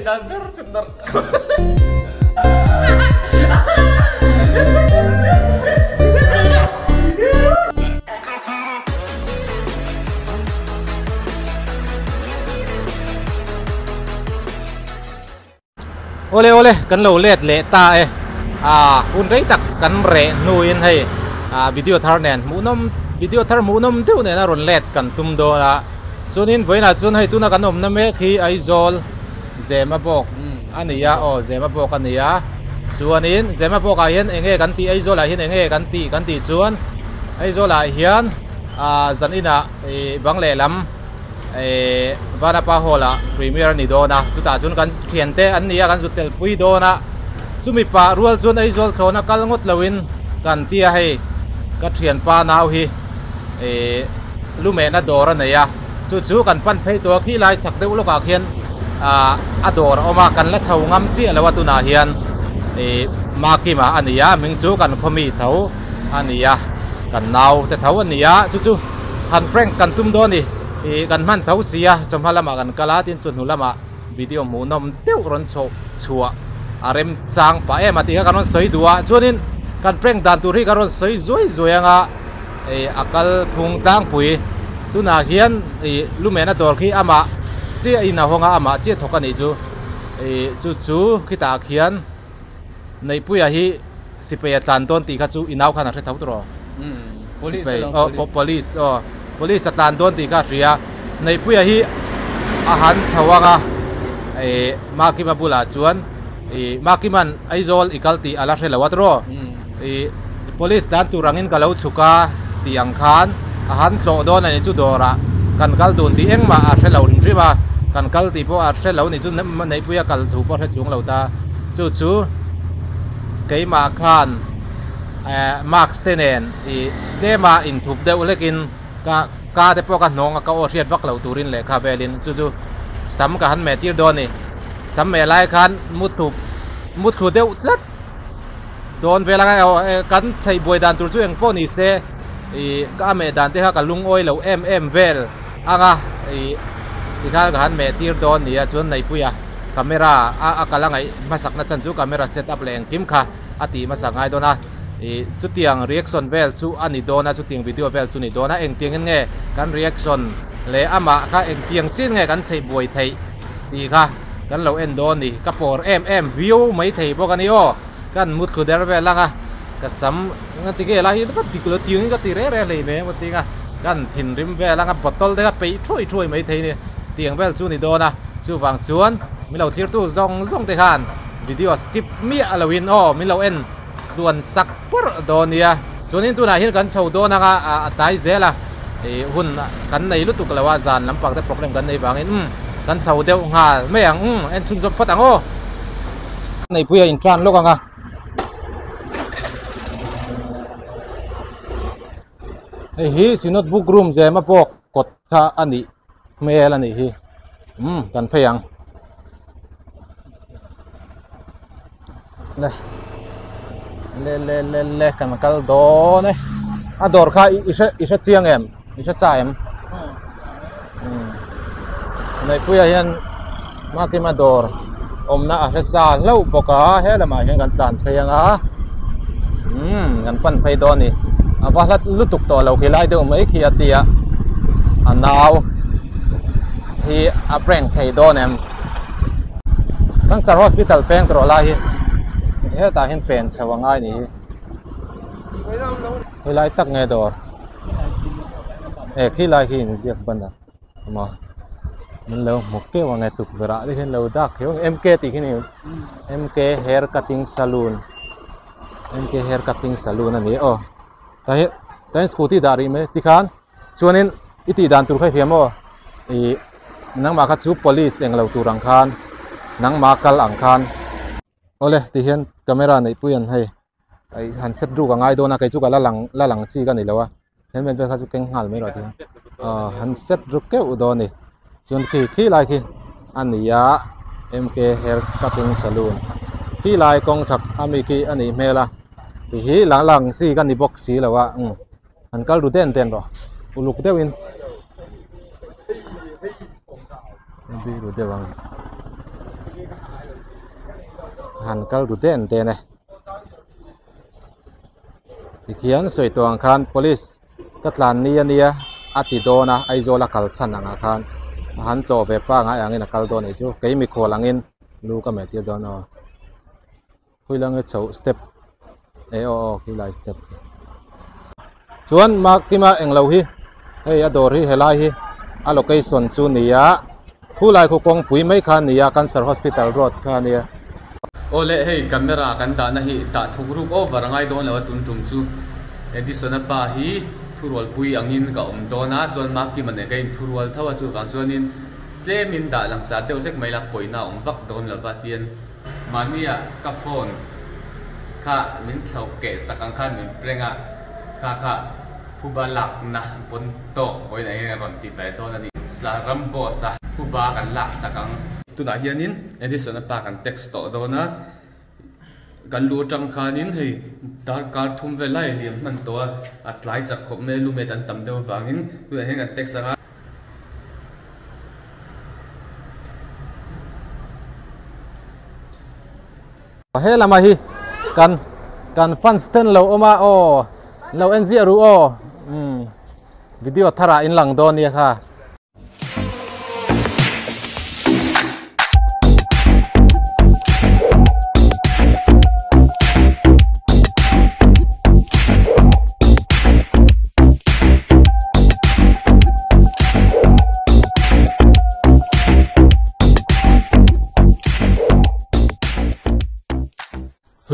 dan ber chu nawrh Awle awle kan lo let leh ta e ah hun rei tak kan reh hnuin hei ah video thar nen hmuhnawm video thar hmuhnawm deuh nen a rawn let kan tum dawn a chuanin vawiinah chuan hei tuna kan awmna mek hi Aizawl Zema bawk a ni a aw Zema bawk a ni a chuanin Zema bawkah hian eng nge kan tih Aizawlah hian eng nge kan tih kan tih chuan Aizawlah hian ah zan inah ih bang lehlam. Ehh Vanapa Hall ah premier a ni dawn a, chutah chuan kan thiante an ni a, kan zut tel pui dawn a, chumi pah rual chuan Aizawl thlawna kal ngawt loin kan ti a hei ka thianpa nau hi ehh lumehna dawr a nei a, chu chu kan pan phei tawh a khi lai chak deuh lawkah khian ah a dawr a awm a, kan la chho ngam chiah lo a tunah hian ehh Makima a ni a, hming chu kan khawmi tho a ni a, kan nau te tho a ni a, chu chu. Han prank kan tum dawn ni ih kan hman tho si a chawhma lamah kan kal a tin chu hnu lamah video hmuhnawm deuh rawn chhoh chhuah a rem chang pah em a tih kha kan rawn sawi duh a chuanin kan prank dan tur hi kan rawn sawi zuai zuai anga ih a kal phung tlangpui tunah hian ih lumena dawr khi amah chiah in a hawng a amah chiah thawk a nih chu ih chu chu khitah khian Neihpuia hi sipai a tlan dawn tih kha chu i nau khan a hre tho tawh sipai aw police aw police a tlan dawn tih kha a hria Neihpuia hi a han chho ang a ih Makima bulah chuan ih Makiman Aizawl i kal tih a la hre lo a tawh ih police tlan tur angin ka lo chhuk a tih ang khan a han tlawh dawn a ni chu dawrah kan kal dun tih engmah a hre lo hrim hrim a kan kal tih pawh a hre lo ni chu Neihpuia kal thu pawh a hre chung lo ta. Chu chu keimah khan eh mask te nen ih tlema inthup deuh hlekin ka ka te pawh ka hnawng a ka aw hriat vak loh turin lehkha velin chu chu sam ka han meh tir dawn a ni. Sam meh lai khan muthlu muthlu deuh tlat dawn vel anga kan chheih buai dan tur chu eng pawh ni se ih ka a meh dan te kha ka lungawi lo em em vel anga ih tikhan ka han meh tir dawn a ni a chuan Neipuia. Camera a a kal a ngaih hmasak na chan chu camera set up leh engkim kha a tih hmasak ngai dawn a ih chutiang reaction vel chu a ni dawn a chutiang video vel chu a ni dawn a engtiang in nge kan reaction leh amah kha engtiang chin nge kan chheih buai theih tih kha kan lo en dawn a ni ka pawr em em viau mai thei bawk a ni aw kan mutthlu der vel ang a ka sam nga ti nge lai hi ka dik lo tiang hi ka ti reh reh hlei mai ang tinga kan thinrim vel anga bottle te kha peih thuai thuai mai thei a ni tiang vel chu a ni dawn a chuvang chuan min lo thlir tu zawng zawng te khan video skip miah lo in aw min lo en tluan sak pawrh dawn nia chuanin tunah hian kan chho dawn anga a tlai zel a ih hun kan nei lutuk lo a zan lampang te program kan nei vangin umm kan chho deuh nghal mai ang umm en chhunzawm phawt ang aw. Neihpui a intran lawk ang a. Hei hi Synod book room zema pawh kawt kha a nih hmel a nih hi umm kan phei ang le le le le le kan kal dawn e a dawr kha i hre i hre chiang em i hre sa em umm Neihpuia hian Makima dawr awmna a hre sa hlauh bawk a he lamah hian kan tlan phei ang a umm kan pan phei dawn a ni a va hlat lutuk tawh lo khi lai deuh mai khi a tia a nau hi a prank thei dawn em Cancer Hospital peng tawh lai hi hetah hian pen chho a ngai a nih hi helai tak nge dawr he khi lai khi inziak ban a. Maw min lo hmu keuh ang e tukverh ah te hian lo dak keuh ang MK tih khi ni MK hair cutting saloon MK hair cutting saloon a ni aw tah hi tah hian scooty dah rih mai tikhan chuanin i tih dan tur kha i hria maw ih nangmah kha chu police englo tur ang khan nangmah kal ang khan. Awle ti hian camera neih pui an hei ih han set ruk a ngai dawn a kei chu ka la lang la lang chi ka ni lo a helmet vel kha chu keng nghal mai rawh ti hian aw han set ruk keuh dawn a ni chuan khi khi lai khi a ni a M K hair cutting saloon khi lai kawng chhak ami khi a nih hmel a ti hi lang lang chi ka ni bawk si lo a umm han kal ru den den rawh uluk deuhin a biru deuh ang. han kal ru den den e tikhian sawi tawh ang khan police ka tlan ni ania a ti dawn a Aizawl a kal chhan angah khan a han tlawh ve pangai angin a kal dawn anih chu kei mikhual angin lu ka meh tir dawn aw. Khawi lang e chhoh step e aw aw khi lai step chuan makima englo hi hei a dawr hi helai hi a location chu nia khulai khu kawngpui mai kha nia cancer hospital road kha ania. Awle hei camera kan dahna hi dah thuk ruk over a ngai dawn lo a tun tum chu Edison-a pa hi thurualpui angin ka awm dawn a chuan Makima nen ka inthurual tho a chuvang chuanin tlemin dah langsar deuh hlek mai la pawina a awm vak dawn lo va tian Mahnia ka phone kha min thlauh keh sak ang khan min prank a, kha kha phuba lakna pawn tawk vawiin ah hian a rawn ti ve dawn a ni. Sa ram boss a phuba kan lak sak ang. Tunah hianin Edison a pa kan text tawh dawn a, kan lu atang khanin hei darkar thum vel lai a liam hman tawh a, a tlai chak khawp mai a, lumet an tam deuh avangin tunah hian kan text ang a. He lama hi kan kan fans ten lo awm a aw lo en ziah ru aw um video thar ah in lang dawn nia kha.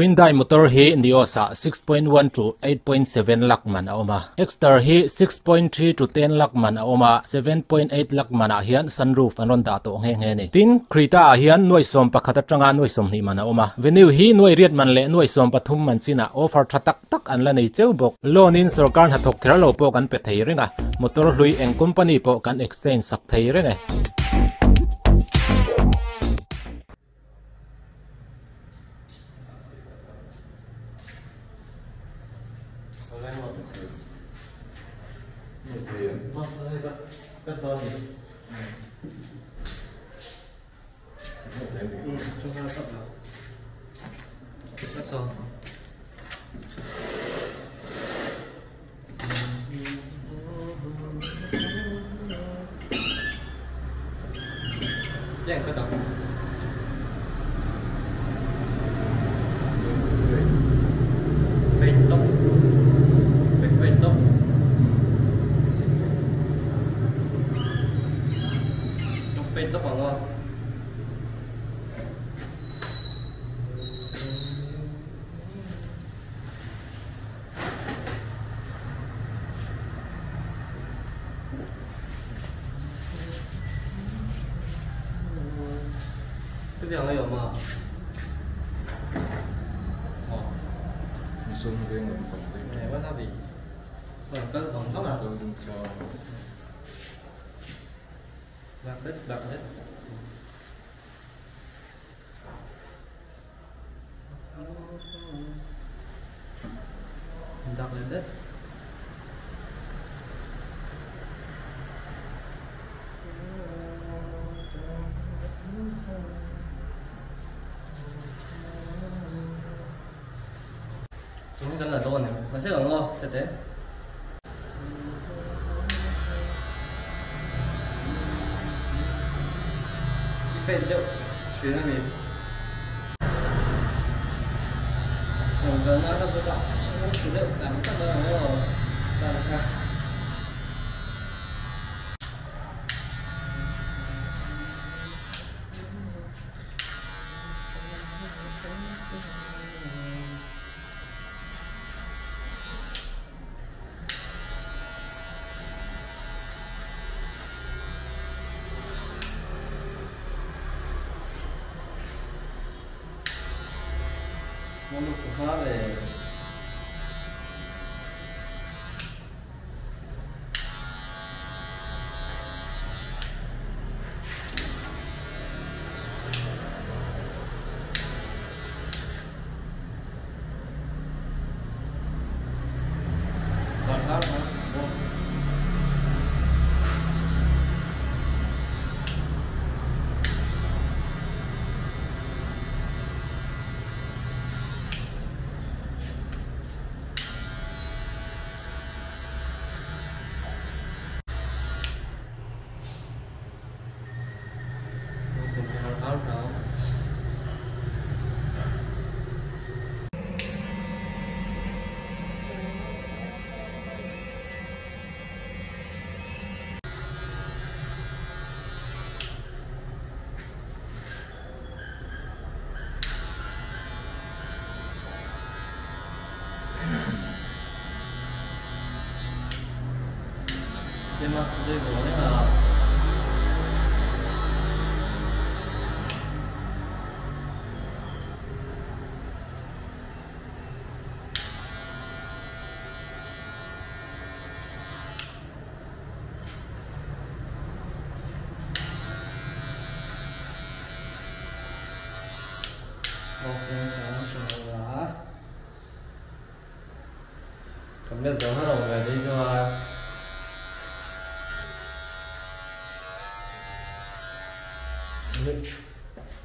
Hyundai motor hi Nios ah 6.1 to 8.7 lakh man a awm a, Exter hi 6.3 to 10 lakh man a awm a, 7.8 lakh man ah hian sunroof an rawn dah tawh nghe nghe a ni. Tin, Creta ah hian nuai sawm pakhat atanga nuai sawmhnih man a awm a, Venue hi nuai riat man leh nuai sawm pathum man chinah offer tha tak tak an la nei cheu bawk. Loan in sorkar hnathawk kher lo pawh kan pe thei reng a, motor hlui eng company pawh kan exchange sak thei reng e.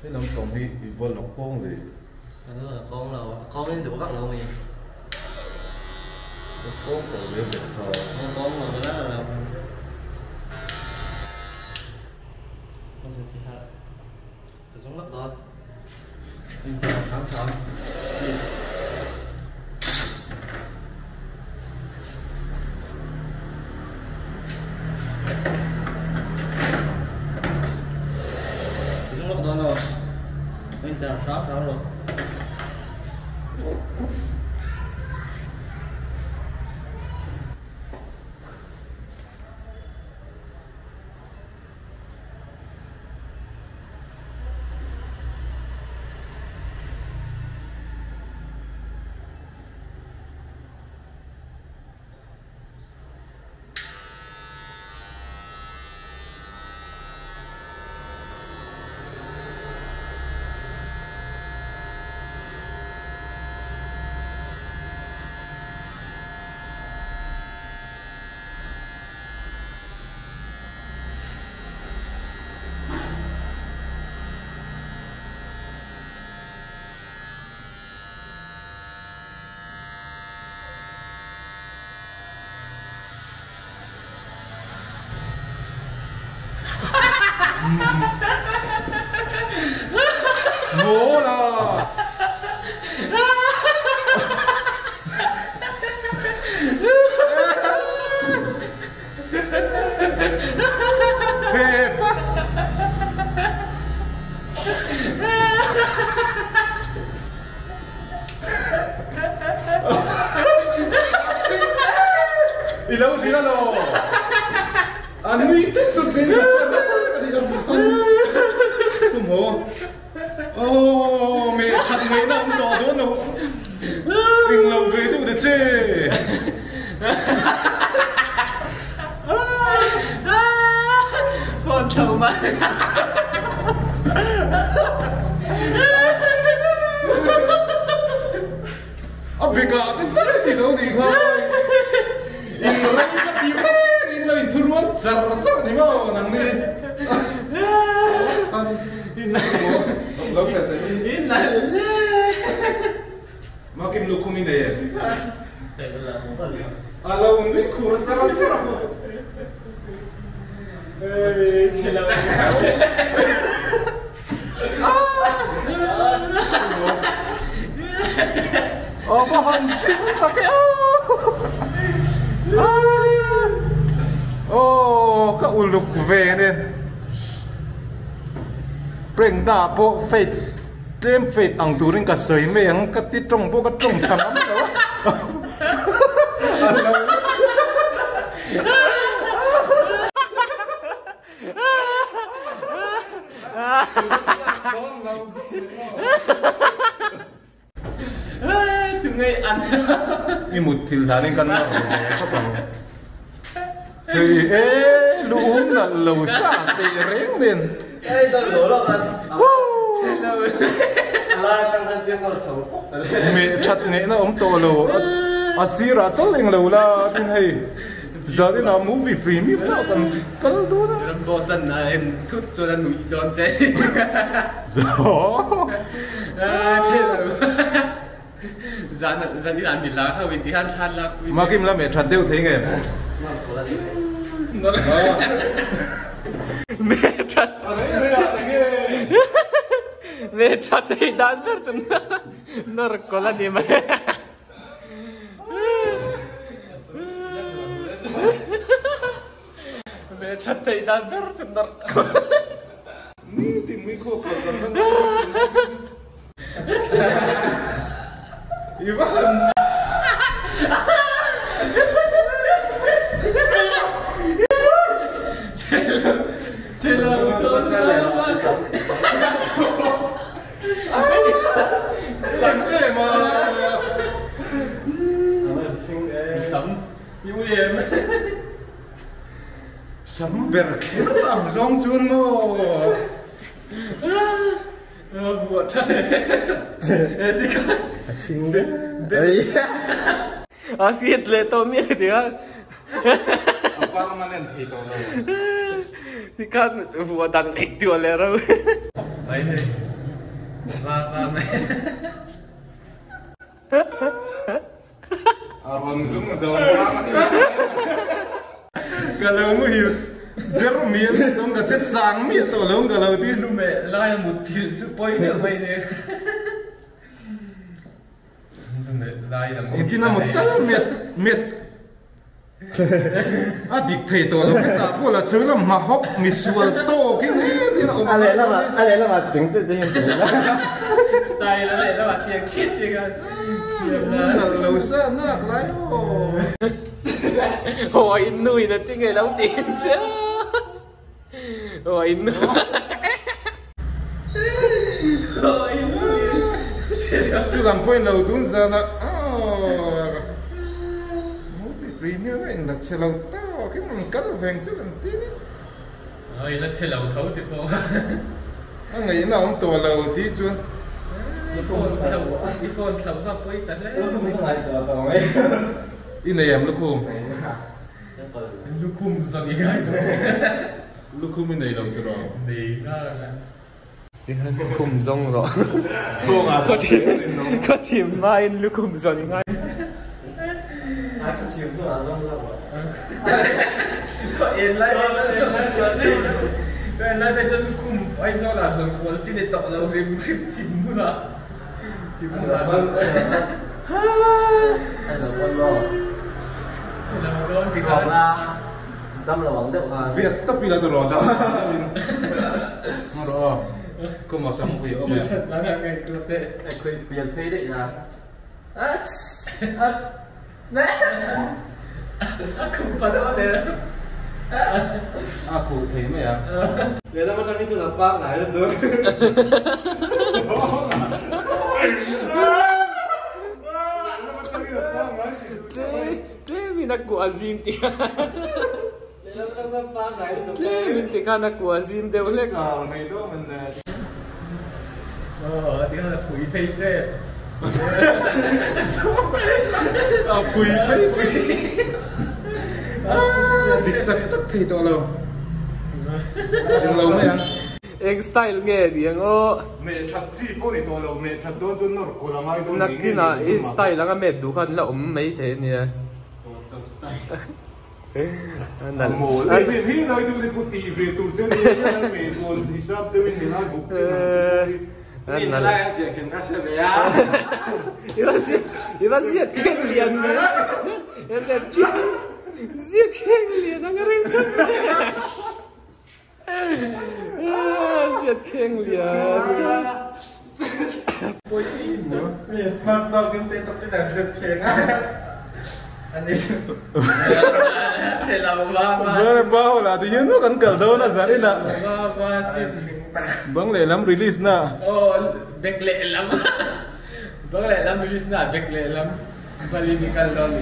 Cái nông trồng hi thì vô lọc con gì? Con là con đến đủ bắt lộn gì? Con còn để được thờ. Con mà cái đó là con sẽ thì hạ. Từ xuống lấp đó. Khám khám. Từ xuống lấp đó rồi. Mình chờ sắp rồi. Bố là Phê quá. Đi đâu thì nó đồ. Anh nguy tích cực đến ô mẹ chặt mấy năm to đốn đâu đừng lâu về đâu được chứ. Con chồng mày à bị cả cái tất thì đâu thì thôi in lấy cái tiêu in lấy thu luôn chặt chặt thì mà nặng đi mà kim lục không đi này à lâu đi khổ chặt chặt ờ có hòn chín ta cái ô các u lục về nên prank da po fake tem fake ang turin ka soi me ang ka ti tong po ka tong tham am lo mi một thil là nên căn các bạn thì ê lũ là lầu xa tệ rén lên mẹ chặt nghệ nó ông tổ lầu à xí ra tới lên lầu là thế này giờ thì nó movie premiere nó cần cần đó đó bỏ sân là em cứ cho nó nụi đón chơi rồi dán dán đi làm bị lá thôi vì tí han than là mà kim là mẹ chặt đều thế nghe mẹ chặt mẹ chặt thì đàn rất chừng nó có là gì mà mẹ chặt thì đàn rất chừng nó tìm mấy cô còn Ivan Sam em a. Sam ber kher ang zawng chuan maw. A thing deuh. A hriat leh tawh miah ti khan. A permanent thei tawh lo. Ti khan vuah dan ngaih tuah leh ro. Mai hei. Va va mai. A rawn zum zo vang a ni. Ka lo muhil ber miah miah tawng ka che chang miah tawh lo ka lo ti. Lume lai a mut thil chu pawi deuh mai nen. Engtin emaw tal met met a dik thei tawh lo hetah pawh la chu lam hma hawk misual tawkin hetin a awm a ngai dawn e. A lehlamah ding chiah chiah hian tih ila. Style a lehlamah tiang chiah chiah khan siam la. Nalh lo sa nak lai aw. Haw in nu in a ti ngei lo tiin che. Haw in nu. Haw in nu in. Chu lam pawhin lo tun zan a aw. Movie premiere a in la che lo tawk in rawn kal veng chu kan ti ni. Aw in la che lo tho ti pawh. A ngaihna awm tawh lo ti chuan. I phone thlo i phone thlo kha pawi ta hle. Lukhum chu ngaihtuah tawh mai. I nei em lukhum? Lukhum zawng i ngai lo. Lukhum i nei lo tiraw? Nei ngang a. Lukhum zawng rawh. Chhungah Khaw thim khaw thim hmain lukhum zawng i ngai. A thu thim hnuah zawng zawk rawh. Khaw en lai en lai khaw en lai te chuan lukhum Aizawlah zawng kual chi ni tawh lo hrim hrim thim hmunah thim hmunah zawng. Viat tawp ila tawh rawh dam deuhin rawh aw ka maw sam pui a awm em. A khuh thei mai a. Tlemin a kuah zim tih a Tlemin ti khan a kuah zim deuh hlek a. Aw ti khan a phui phei tep. A phui phei tep. A dik tak tak thei tawh lo. Englo mai ang. Eng style nge ni ang aw. Meh that chi pawh ni tawh lo, meh that dawn chuan nawr kual a ngai dawn ngei ngei Nakinah i style anga met duh khan la awm mai thei a nia. A mawl em em hi lai chu thu tih ve tur che ni a meh kual hisap deuhin ni lai buk chin ang te pawh hi. Mi ni lai an ziah khin kha hre ve a. I va ziat i va ziat kheng lian ve. Ziat kheng lian ang a ring kha. Ziat kheng lian. Mi smart dog in te tak te dan ziat kheng a. Ani. Che lo va va. Ba ba hola ti hian kan kal dawn a zarin a. Va va sin. Bang leh lam release na. Oh bek leh lam. Bang leh lam release na bek leh lam. Bali ni kal dawn ni.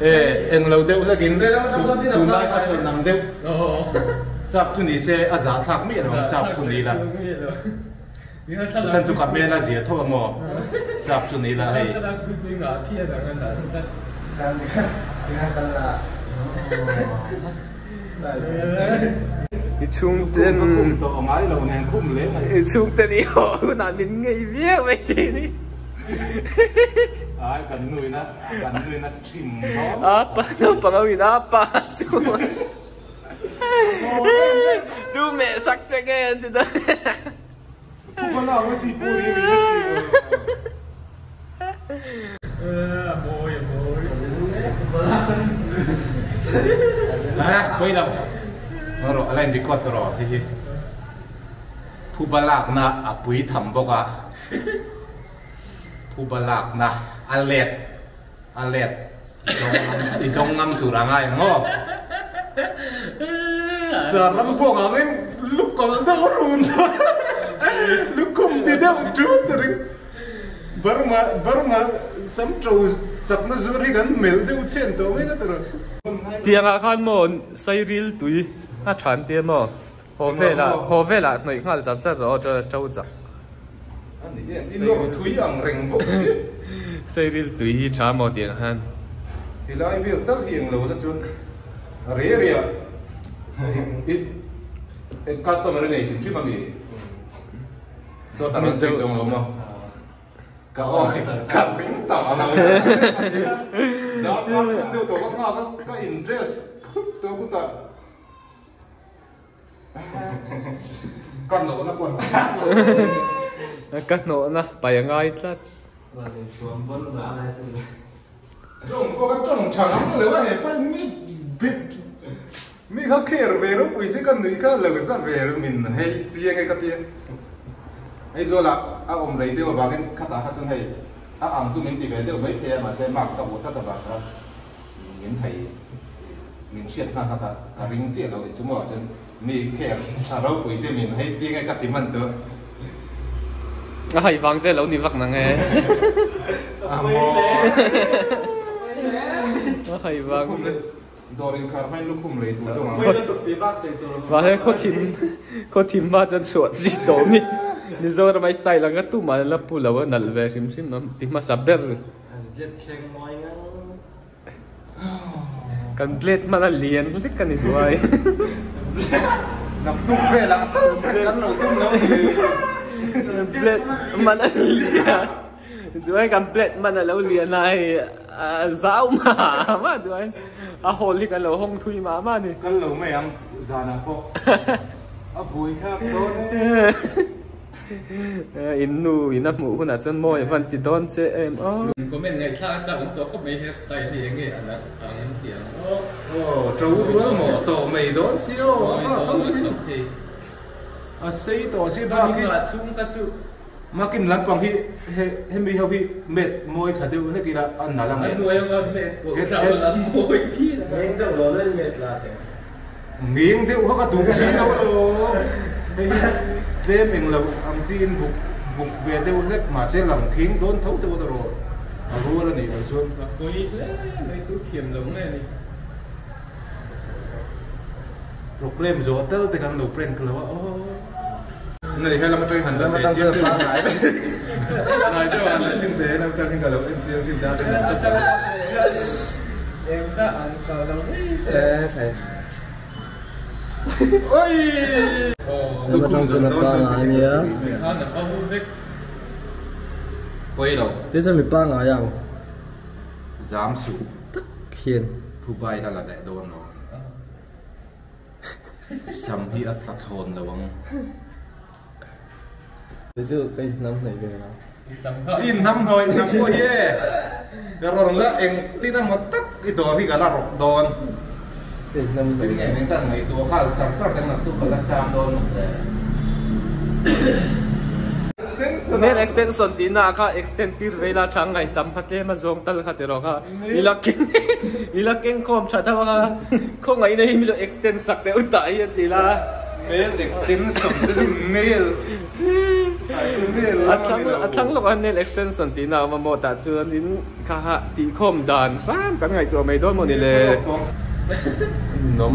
E eng lo deuh hlakin tunlai ka sawn ang deuh. Sap chu ni se a zah thlak miah lo ang sap chu ni la. Chan chu ka hmel a zia tho a maw sap chu ni la hei. I chhungten Khum tawh ngai lo nen khum leh mai. I chhungten i haw hunah min ngei viau mai tih ni. Ai kan nuina kan nuina trim hlawm. A pa naupang ho in a pa chu tu meh sak che nge an ti dawn. Thu ka lak na chi pawh hi min ti. A mawi a mawi. Ha pawi lo. Rawh a la in record rawh hei hi. Phuba lakna a pui tham bawk a. Phuba lakna a let a let i dawng ngam tur a ngai ang aw. Zan ram pawh ang in lu kawlh deuh a run lukhum ti deuh tut a ring. Burma Burma sam to chakna zuar hi kan melh deuh chhen tawh mai ka ti rawh. Tiangah khan maw sairil tui a than tia maw haw velah haw velah hnawih nghal char char rawh aw to chak. Ani hian i nawr thui ang reng bawk si. Sairil tui hi tha maw tiang khan. Helai vel tal hi englo la chuan a rei a rei ah i customer i nei hrim hrim ami. Dawt a rawn sawi chuang lo maw? Ka awi ka ring ta lo. Dar par thum deuh tawh ka nghak a, ka in dress khup tawh kutah ka hnawhna pawh Ka hnawhna pai a ngai tlat. Tawng pawh ka tawng tha ngam lo a, he pa mi bit mi kha kher ve ropui si ka nuih kha lo za ve min hei chiang e ka tia. Aizawl ah a awm rei deuh avangin khatah kha chuan hei a ang chu min ti ve deuh mai thei a mahse mask ka vuah tlat avang kha min hei min hriat nghal kha ka ring chiah lo ni chu maw chuan mi kher tha ropui si min hei chiang e ka ti hman tawh. A hai vang che lo ni vak nang e. A maw. A hai vang che. Dawr inkhar hmain lukhum lei tur zawng ang. Mahse khaw thim khaw thim hma chuan chhuah chi tawh mi Mizoram ai style ang ka tumah la pu lo a nalh ve hrim hrim a ti hmasa ber. Kan blade hman a lian hlek a ni duai. Naktuk velah tal pek kan lo tum lo ni. Blade hman a lian duai kan blade hman a lo lian a hei a zau mah mah duai a hall hi kan lo hawng thui mah mah a ni. Kal lo mai ang zanah pawh a buaithlak dawn e. In nu in a hmuh hunah chuan mawi a van ti dawn che em aw. Comment ngaihthlak a chak awm tawh khawp mai hair style hi enge a nalh ang an ti ang aw. Aw to rual maw tawh mai dawn si aw a bak ho hi a sei tawh si bak hi. Ka chhung ka chu. Makin lampang hi hemi ho hi met mawi tha deuh hlek ila a nalh ang em. A hnuai anga met kawh chau lam mawi khi. Ngeng deuh lo lên met la teh. Ngeng deuh kha ka duh si lo alawm. Hei hi tlem eng lo ang chi in buk buk ve deuh hlek mahse lang thing dawn tho deuh erawh a rual a nih loh chuan. A pawi hle mai tu thiam lo nge ni. Proclaim zawh tel te kan lo prank lo a aw. Nei he lam atangin han la thei chiang deuh a. Ngai deuh han la chin te he lam atangin ka lo en chiang chin te a ten ka tawp. Eng ta an kal lo mai te. Oi! Lam atang chuan a pangai ania. Khan a bo vek. Pawi lo. Te chuan mi pangai ang. Zam suh. Tak hian. Phubai ka la daih dawn lo. Sam hi a tla thlawn lo ang. Kei chu ka inhnam hnawih ve lo. I inhnam hnawih hnam pawh hi e. Ka rawn la eng tin emaw tak i dawr hi ka la rawp dawn. Ka inhnam hnawih ve. Tin ka ngaihtuah nghal char char te naktuk ka la cham dawn lo le. Nail extension tih na ah kha extend tir ve ila tha ngaihsam kha tlem a zawng tal kha tiraw kha ila keng ila keng khawm tha deuh a kha khawngaihna hi milo extend sak deuh tah hi a ti la. Nail extension te chu nail nail a thlang a thlang lawk a nail extension tih na a awm a maw tah chuanin kha kha tih khawm dan hram kan ngaihtuah mai dawn maw ni le. Nawm.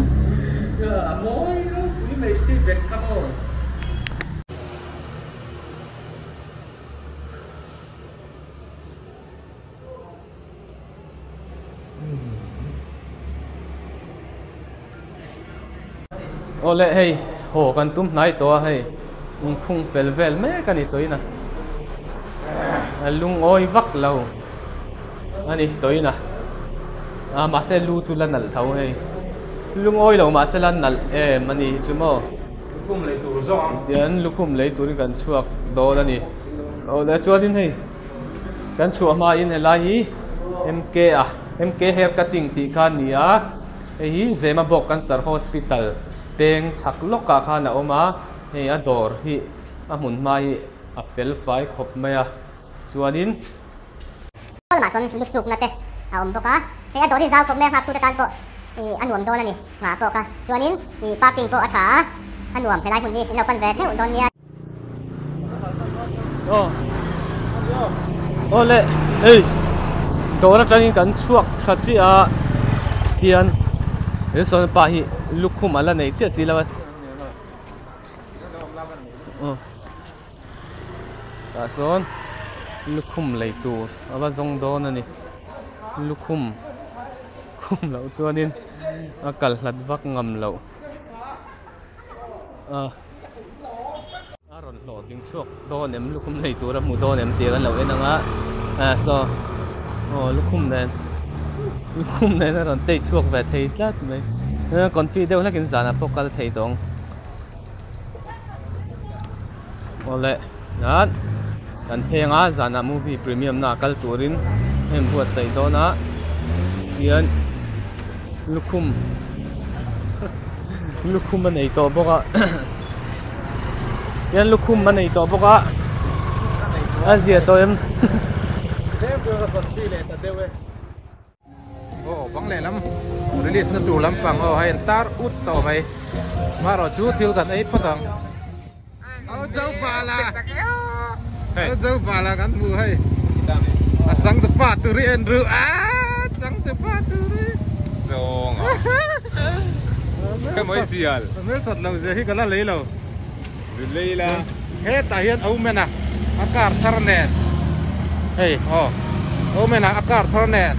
A mawi ropui mai si vek kha maw. Awle hei haw kan tum hnai tawh a hei inkhung fel vel mek a ni tawhin a a lungawi vak lo a ni tawhin a a mahse lu chu la nalh tho hei lungawi lo mahse la nalh em a ni hi chu maw. Lukhum lei tur zawng ang. Tian lukhum lei turin kan chhuak dawn a ni. Awle chuanin hei kan chhuah hmain helai hi MK a MK hair cutting tih kha a ni a hei hi Zemabawk Cancer Hospital peng chhak lawkah khan a awm a hei a dawr hi a hmun hma hi a fel fai khawp mai a chuanin. Lamah sawn lu hlukna te a awm bawk a hei a dawr hi zau khawp mai a nghak tute tan pawh. Ih a nuam dawn a ni nghah pawh kha chuanin ih parking pawh a tha a, a nuam helai hmun hi in lo pan ve theuh dawn nia. Aw awle hei dawr atangin kan chhuak thla chiah a hian he sawn pa hi lukhum a la nei chiah si lo a aw tah sawn lukhum lei tur a va zawng dawn a ni lukhum khum loh chuanin a kal hlat vak ngam loh a a rawn hlawhtling chhuak dawn em lukhum lei tur a hmu dawn em tih kan lo en ang a ah saw aw lukhum nen lukhum nen a rawn tei chhuak ve thei tlat mai confi deuh hlekin zanah pawh kal thei tawh ang. Awle nan kan pheng a zanah movie premium na kal turin a inbuatsaih dawn a hian lukhum lukhum a nei tawh bawk a hian lukhum a nei tawh bawk a a zia tawh em. Aw bang lehlam release na tur lampang aw hei an tar ut tawh mai marawh chu thil kan ei phawt ang. Aw zo bala aw zo bala kan hmu hei a chang tu pa tur hi en ru a chang tu pa tur hi zawng a ka mai zial hmel that lo zia hi ka la lei lo zin lei la hetah hian omen a a car thar nen hei aw omen a a car thar nen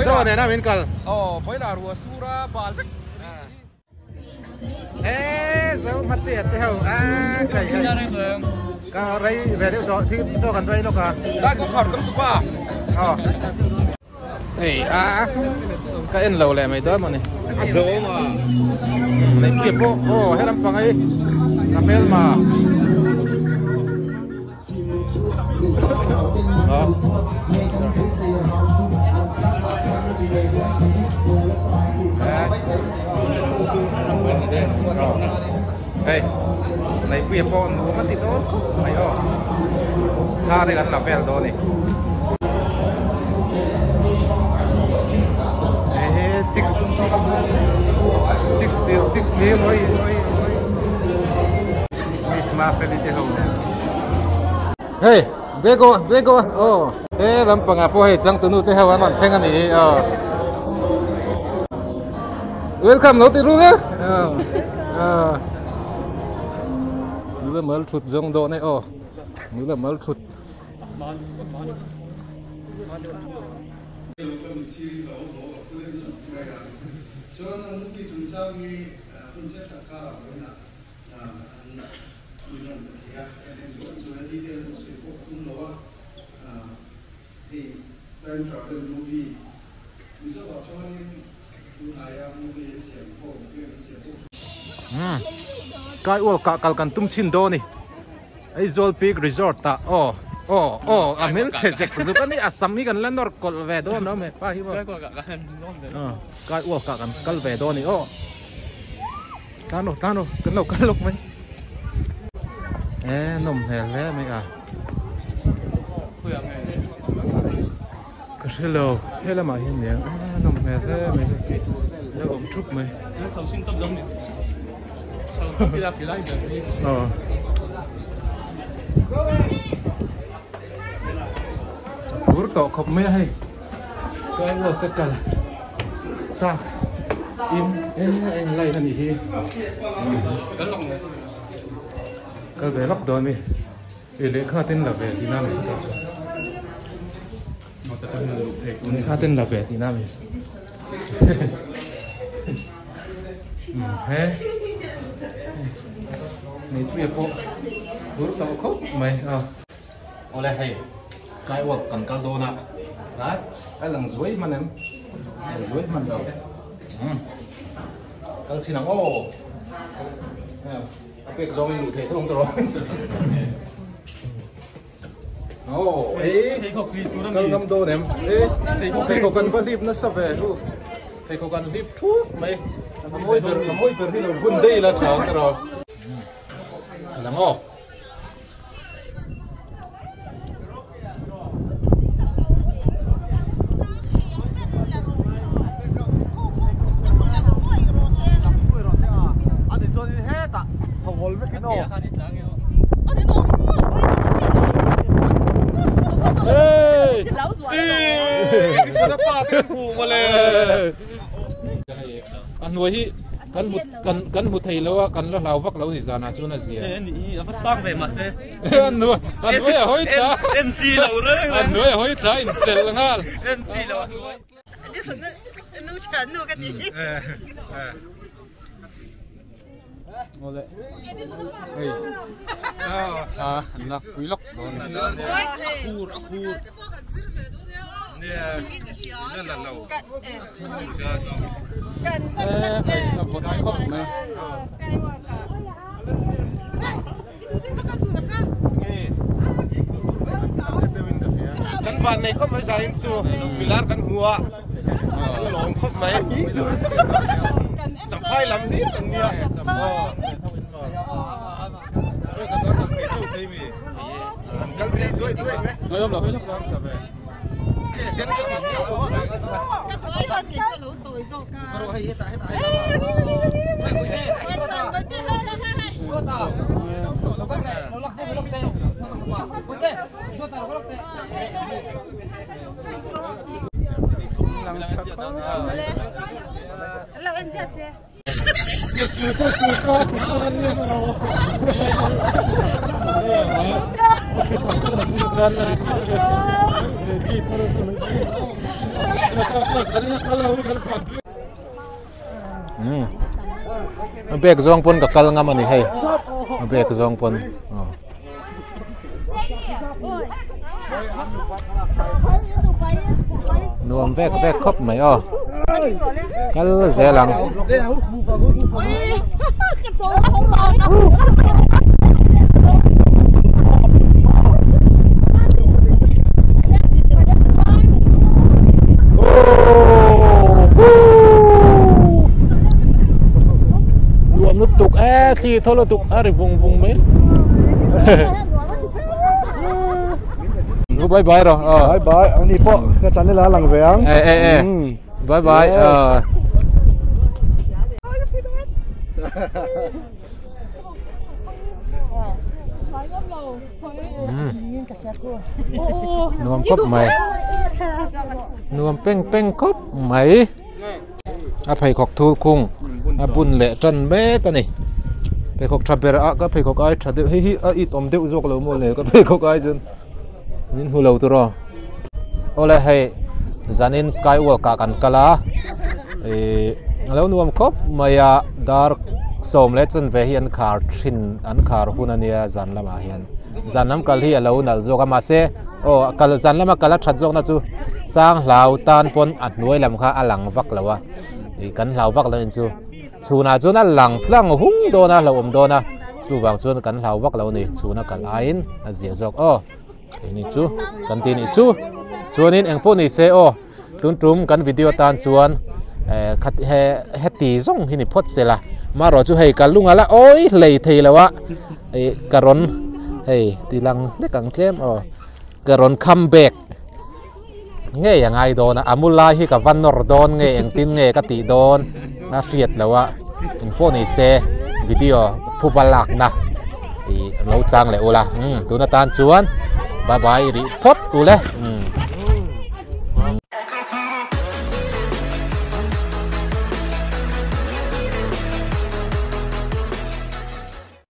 zo nen a min kal aw vawilah ruah sur a bal vek he zo hmate te ho a kai kai ka rei ve deuh tawh thil chaw kan rei lawk a lai kawngkhar chang tupa aw Hei a ka en lo leh mai dawn mawni. A zawng a. Neihpuia pawh aw he lampang hi ka hmelma. Aw. Hei Neihpuia pawh nuam a ti dawn khawp mai aw. Thla te kan la vel dawn a ni. Chicks chicks tir chicks tir oi oi oi Miss Mafeli te ho nen. Hei Diego Diego aw he lampangah pawh hei changtunu te ho an rawn thleng a ni hi aw Welcome lo ti ru le aw aw Nula mal thut zawng dawn e aw Nula mal thut. Skywalk ah kal kan tum chhin dawn a ni. Aizawl Peak Resort ah aw aw aw a hmelchhe zek zuk a ni a sam hi kan la nawr kawlh ve dawn lo hepa hi maw Skywalk ah kan kal ve dawn a ni aw tan aw tan aw kan lo kal lawk mai e nawm hmel hle mai a ka hre lo he lamah hian niang a nawm hmel hle mai hei lo awm thup mai. Aw phur tawh khawp mai a hei skywalk ka kal chak in eng line a nih hi kal ve lawk dawn mi ih lehkha ten la ve tihna a ni chutah chuan lehkha ten la ve tihna a ni. He Neihpuia pawh tur tawh khawp mai a. Awle hei skywalk kan kal dawn a right a lang zuai hman em lang zuai hman lo kal chin ang aw a pek zawng in luh theih thung tawh Aw ei kal ngam dawn em e pheikhawk kan va hlip nasa ve hu pheikhawk kan hlip thup mai a mawi ber a mawi ber hi lo bun daih ila tha ang erawh lang aw. hnuai hi kan hmu kan kan hmu thei lo a kan la hlau vak lo ni zanah chuan a zia. E ni a va sang ve mahse. A hnuai a hnuai a hawi thla. En chi lo reng A hnuai a hawi thla in chelh nghal. En chi lo a hnuai. Awle hei a an lak pui lawk dawn a ni. A khur a khur nia la la lo E hei a vawt khawp mai. Kan van nei khawp mai zain chu milar kan hmu a kan lawm khawp mai champhai lam hlir kan nia kal ve duai duai mai A bag zawng pawn ka kal ngam a ni hei a bag zawng pawn aw. Nuam vek vek khawp mai aw kal zel ang. Nuam lutuk e thli thaw lutuk a ri vung vung mai. Bye bye rồi. Bye bye. Anh đi bộ cái chắn đi lá lằng về ang. Ê ê ê. Bye bye. Nuam khawp mai. Nuam peng peng khawp mai. A pheikhawk thul khung a bun leh tan mek a ni. Pheikhawk tha ber a ka pheikhawk ai tha deuh hei hi a it awm deuh zawk lo maw le ka pheikhawk ai chuan min hmu lo tur aw. Awle hei zanin skywalk ah kan kal a ih a lo nuam khawp mai a dar sawm leh chanve hi an khar thin an khar hun a nia zan lamah hian zan lam kal hi a lo nalh zawk a mahse aw kal zan lama kal a that zawk na chu sang hlau tan pawn a hnuai lam kha a lang vak lo a ih kan hlau vak lo in chu chhunah chuan a lang tlang hung dawn a hlauhawm dawn a chuvang chuan kan hlau vak lo a ni chhuna kal aiin a zia zawk aw. Eng ni chu kan ti nih chu chuanin eng pawh ni se aw tun tum kan video tan chuan eh khat he heti zawng hi ni phawt se la marawh chu hei ka lunga la awi hlei thei lo a ih ka rawn hei ti lang hlek ang tlem aw ka rawn come back ngei a ngai dawn a a mu lai hi ka va nawr dawn nge engtin nge ka tih dawn a hriat loh a eng pawh ni se video phuba lakna ih lo chang leh ula umm tun atan chuan bye bye rih phawt ule umm.